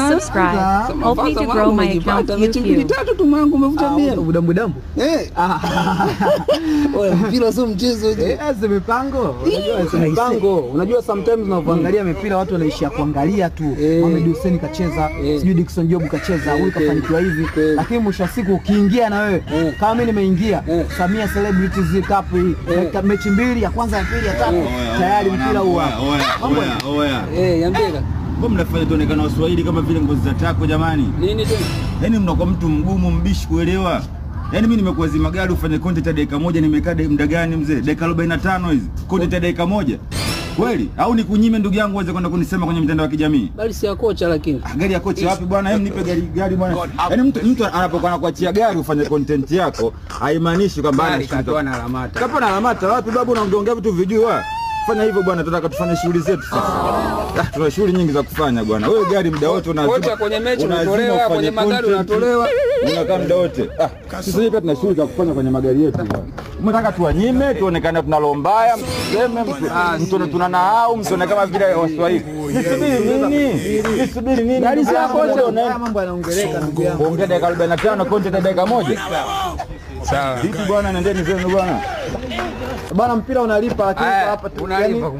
Please subscribe. Help me to grow my account. Mechi mbili tatu tu mwanangu umevuta bia. Budambu dambu. Eh. Oya, mpira sio mchezo. Eh, si mipango. Unajua si mipango. Unajua sometimes unapoangalia mipira watu wanaishia kuangalia tu. Mohamed Hussein kacheza, sijui Dickson Job kacheza, huyu kafanikiwa hivi. Lakini mwisho wa siku ukiingia na wewe, kama mimi nimeingia Samia Celebrities Cup hii, mechi mbili, ya kwanza, ya pili, ya tatu, tayari mpira huo hapo. Oya, oya. Eh, yambie. Mbona mnafanya tuonekana Waswahili kama vile ngozi za tako jamani? Nini tena? Yaani mnakuwa mtu mgumu mbishi kuelewa. Yaani mimi nimekuazima gari ufanye content ya dakika moja, nimekaa muda gani mzee? Dakika 45 hizi. Content ya dakika moja. Kweli? Au nikunyime ndugu yangu uweze kwenda kunisema kwenye mitandao ya kijamii? Bali si ya kocha lakini. Ah, gari ya kocha wapi bwana? Hebu nipe gari gari bwana. Yaani mtu anapokuwa anakuachia gari ufanye content yako, haimaanishi kwamba anashindwa na alamata. Kapo na alamata wapi babu, unaongea vitu vijui wewe? Fanya hivyo bwana, tunataka tufanye shughuli zetu sasa. Tuna shughuli nyingi za kufanya bwana. Wewe gari muda wote unazima. Kocha kwenye mechi unatolewa, kwenye magari unatolewa. Unakaa muda wote. Sisi pia tuna shughuli za kufanya kwenye magari yetu bwana. Mnataka tuwanyime, tuonekane tunalo mbaya, mseme mtu tunanahau, msione kama vile Waswahili. Nisubiri nini? Nisubiri nini? Gari si ya kocha, mambo yanaongeleka ndugu yangu. Ongea dakika 45 content ya dakika moja. Sawa. Vipi bwana, nendeni zenu bwana. Bwana mpira unalipa lakini hapa unalipa.